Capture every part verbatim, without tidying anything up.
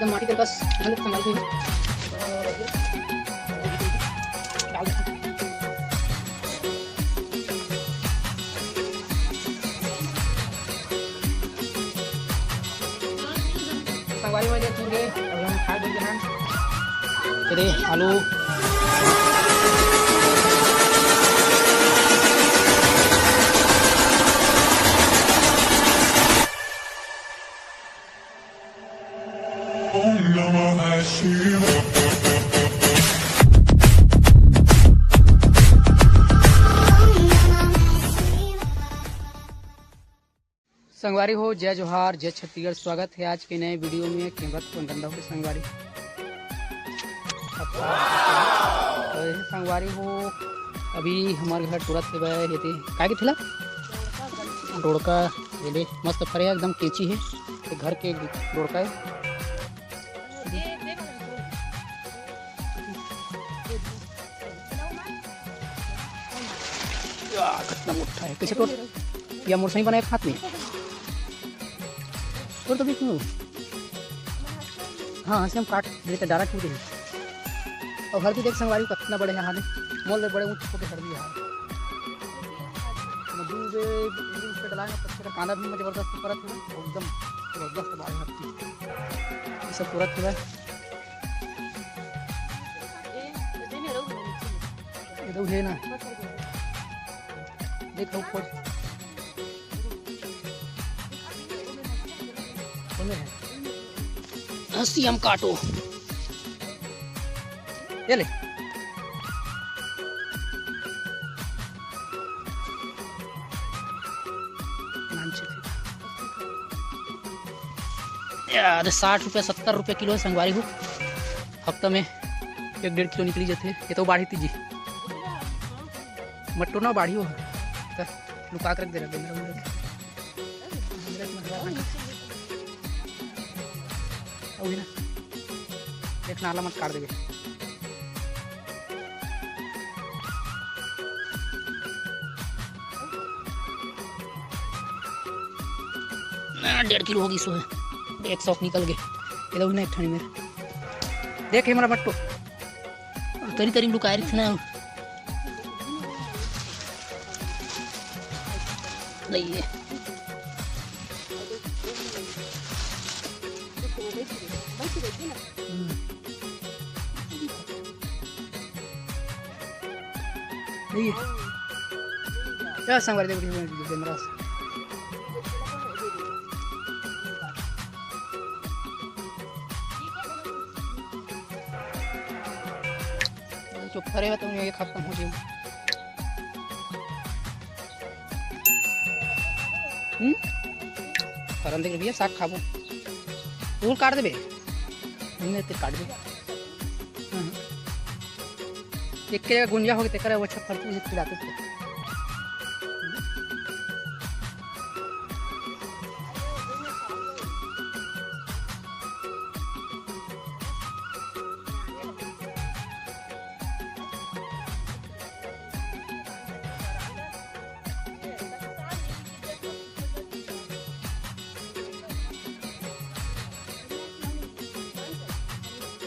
टमाटर के बस, गलत संभाल के डाल दे। संगवारी हो जाए पूरे, और हम खा लेते हैं। ये दे, आलू। संगवारी हो, जय जोहार, जय छत्तीसगढ़। स्वागत है आज के नए वीडियो में। कैमरा तो गंदा हो गया संगवारी। अच्छा, तो ये संगवारी हो, अभी हमारे घर तुरंत से गए ये दे, काय के ठेला? डोड़का, ये दे, मस्त फरे है, एकदम कैंची है, ये घर के डोड़का है। या, कितना मोटा है, कैसे तोड़? या मोर सही बनाए हाथ में। तोड़ तो बीच में। हाँ, ऐसे हम काट देते, डारा छू देते। और हल्दी देख संगवारी, कितना बड़े है हाथ में। मोल ले बड़े ऊँच होके हल्दी है। मजदूर बे, मजदूर उसके डलाए ना, पत्ते का कांदा भी जबरदस्त ऊपर है, एकदम जबरदस्त बाल है। ये सब तुरंत है। ये तो है ना। देख लो, खोज। कौन है? हंसी हम काटो। ये ले। नाम से फिर। यार, साठ रुपया, सत्तर रुपया किलो है संगवारी हो। हफ्ता में एक डेढ़ किलो निकली जाते। ये तो बाढ़ी तीजी। मट्टो ना बाढ़ी हो। तो लुका कर रख दे रहा है, मेरा, मेरा। अउ ना, एक नाला मत काट देबे। ना, डेढ़ किलो हो गई सो है, एक सौ निकल गए। ये लो ना, एक ठन मेरा। देख, ये मेरा मट्टो। तरी तरी में लुकाए रखना। नहीं है। नहीं है। क्या संगवारी, देखो, देखो, देखो, देखो, मेरा। चुप करे हो तुम, ये खत्म हो जाए। हम्म? फरन देख भैया, साग खाबो। फूल काट देबे। हमने ते काट दे। हाँ, हाँ। एक के जगह गुंजा हो गया, तेकर वो अच्छा फरती से खिलाते थे।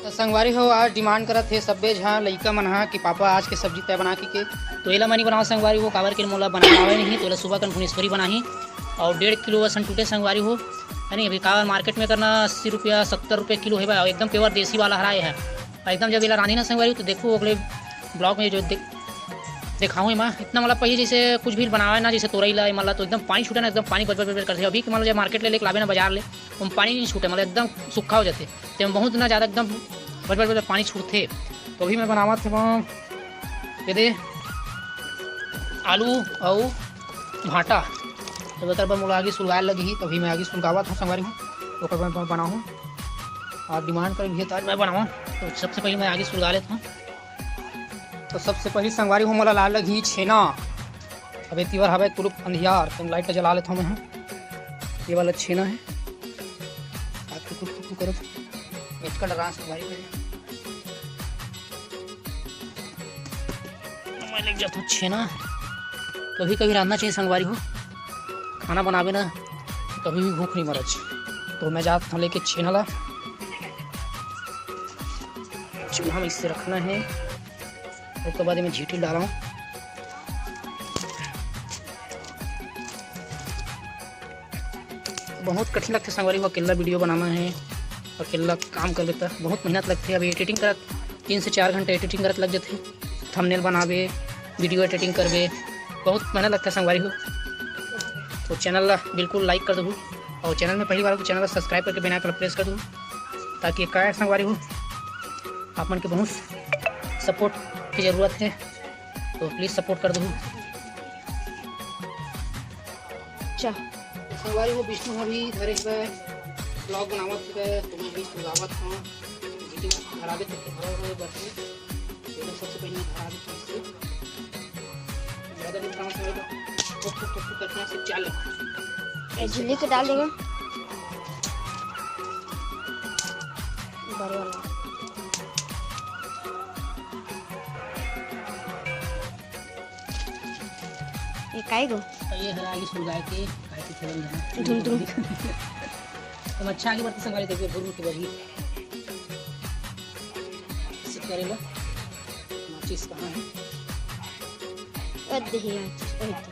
तो संगवारी हो, आज demand करत हे सब्बे झन लइका मन ह कि पापा आज के सब्जी तय बना के, के। तो एला मैं नहीं बनाओ संगवारी हो, काबर के मोला बनाना आवे नहीं, तो एला सुबह कन भुवनेश्वरी बनाही। और डेढ़ किलो असन टूटे संगवारी हो, है नहीं? अभी काबर market में करना अस्सी रुपया, सत्तर रुपये किलो है भाई, एकदम pure देसी वाला हराए है। एकदम जब एला रांधी ना संगवारी, तो देखो अगले vlog में जो देख-, देखाऊँ एमा। इतना मतलब पहिली जैसे कुछ भी बनावे ना, जैसे तोरई ला, एमा ला तो एकदम पानी छूटे ना, एकदम पानी बजबज बजबज करथे। अभी के मतलब जब market ले लेके लाबे ना बाजार ले, ओमा पानी नहीं छूटे, मतलब एकदम सूखा हो जाथे। तेमा बहुत ना ज़्यादा एकदम बजबज बजबज पानी छूटथे। तो अभी मैं बनावत हवं ये दे आलू अउ भांटा। तो एकर बर मोला आगी सुलगाए लगही, तभी मैं आगी सुलगावत हूँ संगवारी हो, ओकर बर मैं बनाहूँ। और demand करे भी है तो आज मैं बनाऊँ। तो सबसे पहले मैं आगी सुलगा लेता हूँ। तो सबसे पहले संगवारी हो, मोला लाए लगही छेना। अबे तिवर हवे कुलुप अंधियार, तो light ला जला लेता हूँ मैं। ये वाला छेना है। आज तो कुछ कुछ करो। इसका डरांस भाई मेरे। मैं लेके जाता हूँ छेना। कभी कभी रांधना चाहिए संगवारी हो, खाना बनावे ना, कभी भी भूख नहीं मरच। तो मैं जात हूँ लेके छेना ला। चूल्हा में इसे रखना है, ओकर बाद एमे झींटी डालव। बहुत कठिन लगथे संगवारी हो, अकेला video बनाना है, अकेला काम करबे त बहुत मेहनत लगथे। अभी editing करत तीन से चार घंटा editing करत लग जथे, thumbnail बनाबे, video editing करबे, बहुत मेहनत लगथे संगवारी हो। तो channel ला बिल्कुल like कर दहू, और channel में पहली बार हो तो channel ला subscribe करके bell icon ला press कर दहू, ताकि काय संगवारी हो, आप मन के बहुत support की जरूरत है, तो please support कर दहू। अच्छा। संगवारी हो, विष्णु अभी धरे हवय, vlog बनावत हवय, तो मैं भी सुलावत हूँ। video धरावे तो धरा हुआ बर्तन, ये तो सबसे पहले धरा देते हैं इसको। ज़्यादा नहीं बनाना पड़ेगा, तो तो तो करके यहाँ से चाल लेना। ये झिल्ली के डाल देगा। बड़े वाला। ये काय गो? ये हरा आगे सुलगाए के, काय के खेलल जाना। धुम धुम। हम अच्छा आगे बढ़ते संगवारी, देखिए भुर के बढ़ी। इसे करे ला। माचिस कहाँ है? अरे ये माचिस, वही तो।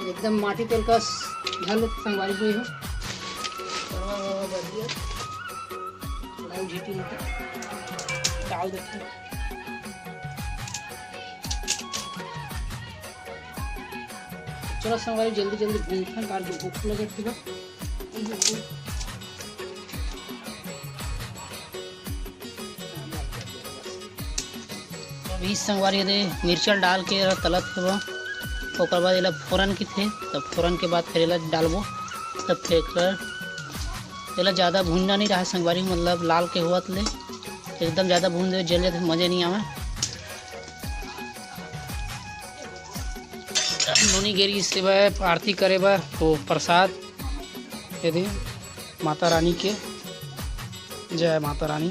एकदम माटी तेल कस धर लेते संगवारी हुई हो। परवा वरवा बढ़िया। थोड़ा झींटी लेके डाल देते हैं। चलो संगवारी, जल्दी जल्दी भूनथन, काबर भूख लगे थे बस। अभी संगवारी दे मिर्चा डाल के एला तलत हेबो, ओकर बाद एला फोरन किथे, तब फोरन के बाद फिर एला डालबो, तब फिर एकर, एला ज़्यादा भूनना नहीं रहा संगवारी, मतलब लाल के होवत ले एकदम ज़्यादा भून दे, जल जाथे, मज़े नहीं आवे। नोनी गेरी सेवा आरती करे बर तो प्रसाद दे दे माता रानी के। जय माता रानी।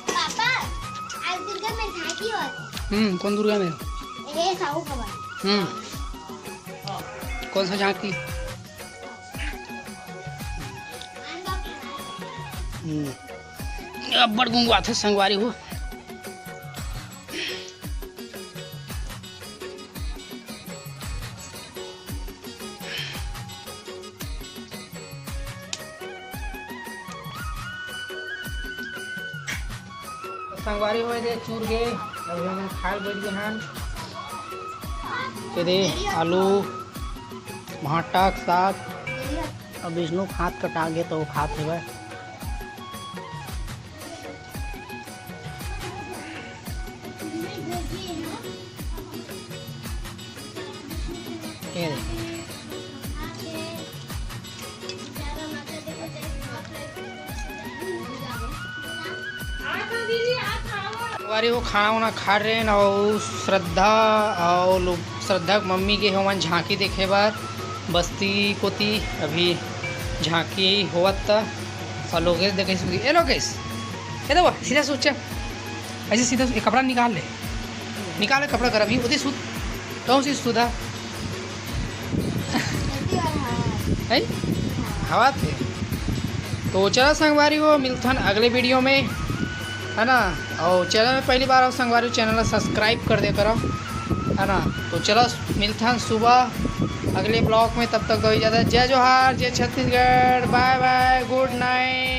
पापा, आज दुर्गा में झांकी होत। हम्म, कौन दुर्गा में? ए, साहू भवानी। हम्म, कौन सा झांकी? हम्म, अब्बड़ गुंगवाथे संगवारी हो। संगवारी हो दे चूर गे, अभी हम खाए बैठ गए हन। ये दे आलू, भांटा के साग। अब विष्णु के हाथ कटा गे तो वो खात हेवय। ये दे। संगवारी हो खाना वाना खा रहे हैं और श्रद्धा और लोग, श्रद्धा के मम्मी गे हवन झांकी देखे बर बस्ती कोती। अभी झांकी होवत त और लोकेश देखे सुधी, ए लोकेश, ए दे वो, सीधा सोच, ऐसे सीधा सो-, ये कपड़ा निकाल ले, निकाल ले कपड़ा कर, अभी उदी सुध, तो उसी सुधा। है? हवा थे। तो चला संगवारी हो, मिलथन अगले video में, है ना? और channel में पहली बार आओ संगवारी, channel ला subscribe कर दे करो, है ना? तो चला मिलथन सुबह अगले vlog में, तब तक दो इजाज़त। जय जोहार, जय Chhattisgarh, bye bye, good night।